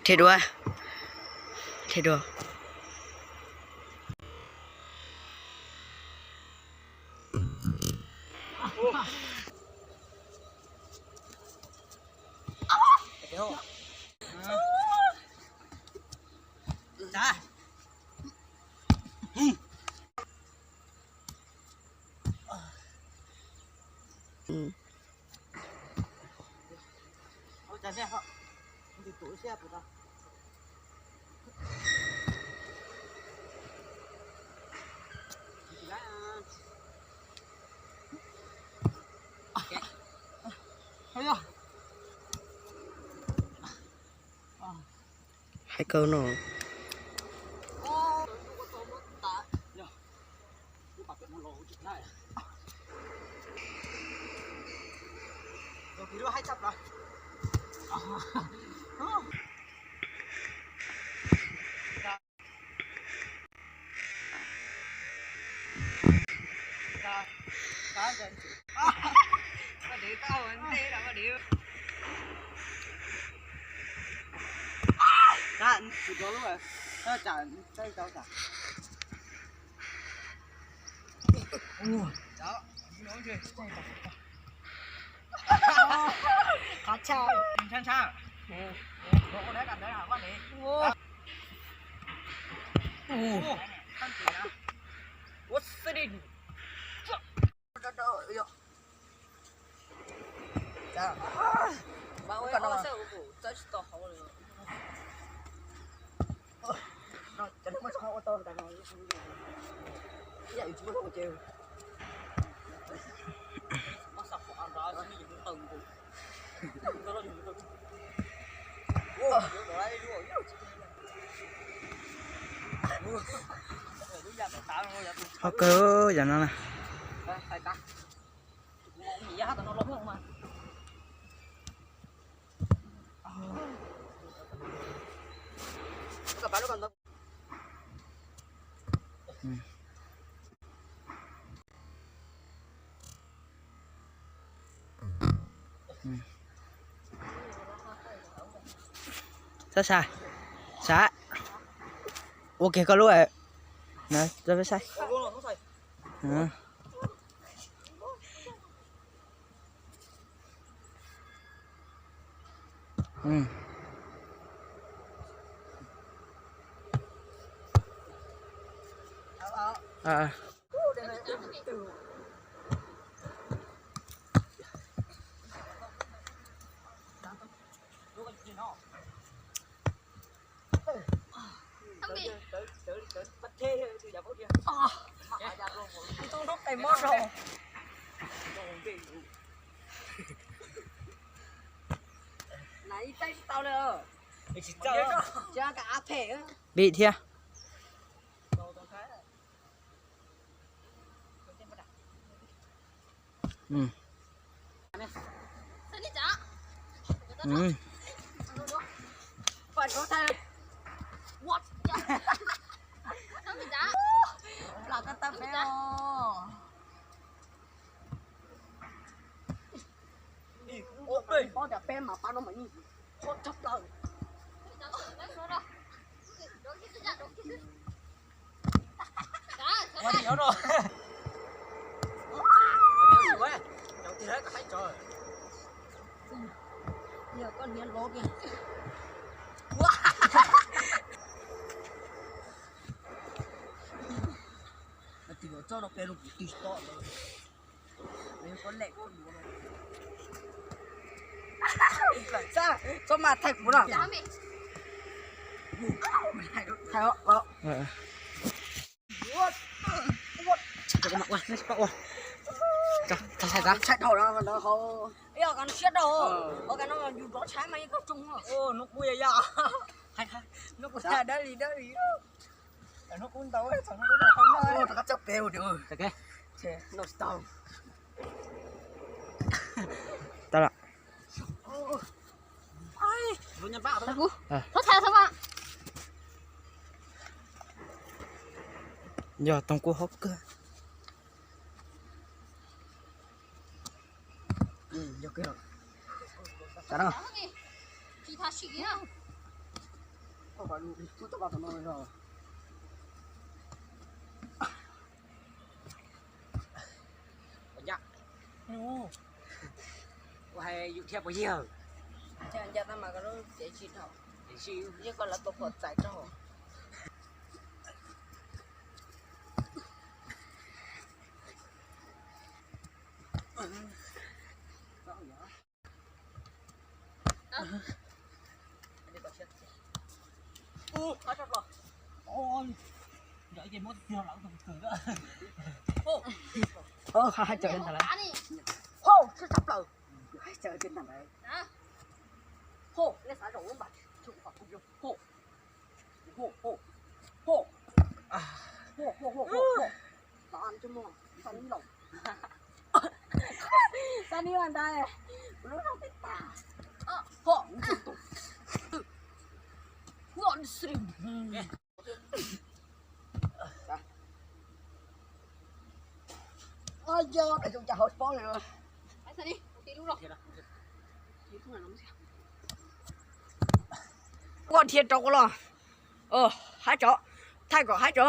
Rhe dua. Rhe dua. Hais kawg no. Qhov tshaj. Qhov kawg yam no na. Saib saib, saib, ua kiag koj lub na, saib. Bi thiab. Txhob mas thaij kuv no. Hnub qub ya ya. Hnub qub ya dawb li dawb li. Hnub qub ntau, hnub qub ntau. Tau lawm. Thov txhais tau mas. Yog toog kub hov kawg. Ua cas? Ua hais yus dhia puas yig? Nca tag mas koj lub cev tsis dhau, yeej koj lawv tua pom txais rau. Ua, hais tso, hais tso ntawd. Hais tso ntawd. Hos, nej xav zaum lub npas, hos, hos, hos, hos, hos, hos, hos. Xav nib los, xav nib los ntag, lub no peb tas. Hos, hos. Yog, cas hauv paub li. Ua dhia rau ua los. Haib tso, thaij kom haib tso.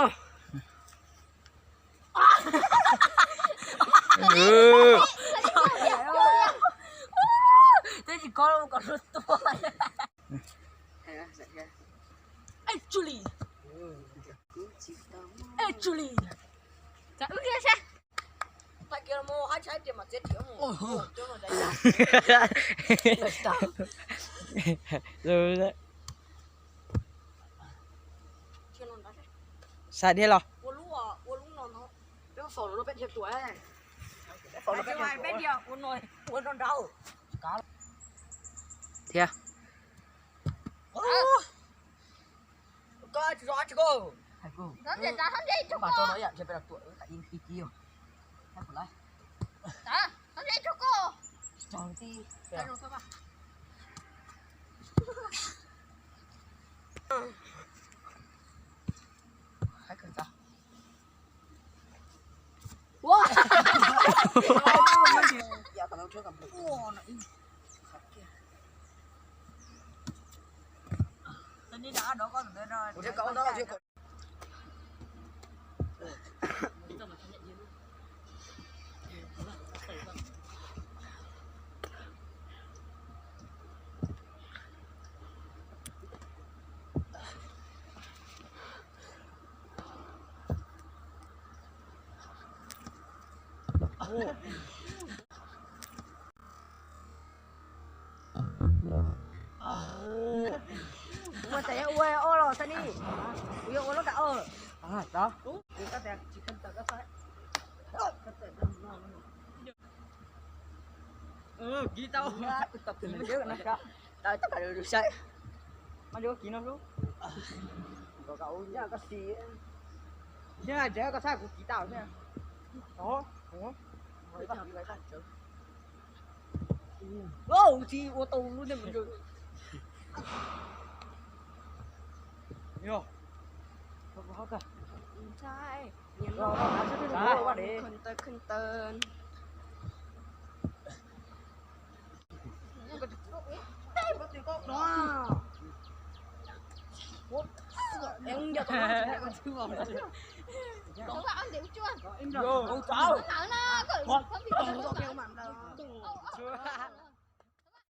Twb tsis kov kom tua. Ej, Julie. Ej, Julie. Thaij kiag mus, haib tshaj tias mam txiav tias mus. Xav dhia los? Thiab. Ua tas ua ob los xab ni, kuv yuav ua lub kas ob. Kis tau, tau kis no saib, mas li kis no lub, koj siv, koj saib kuv kis tau thiab. Tsis ua tau lub nej mus. Yog. Khwv taw, khwv taw.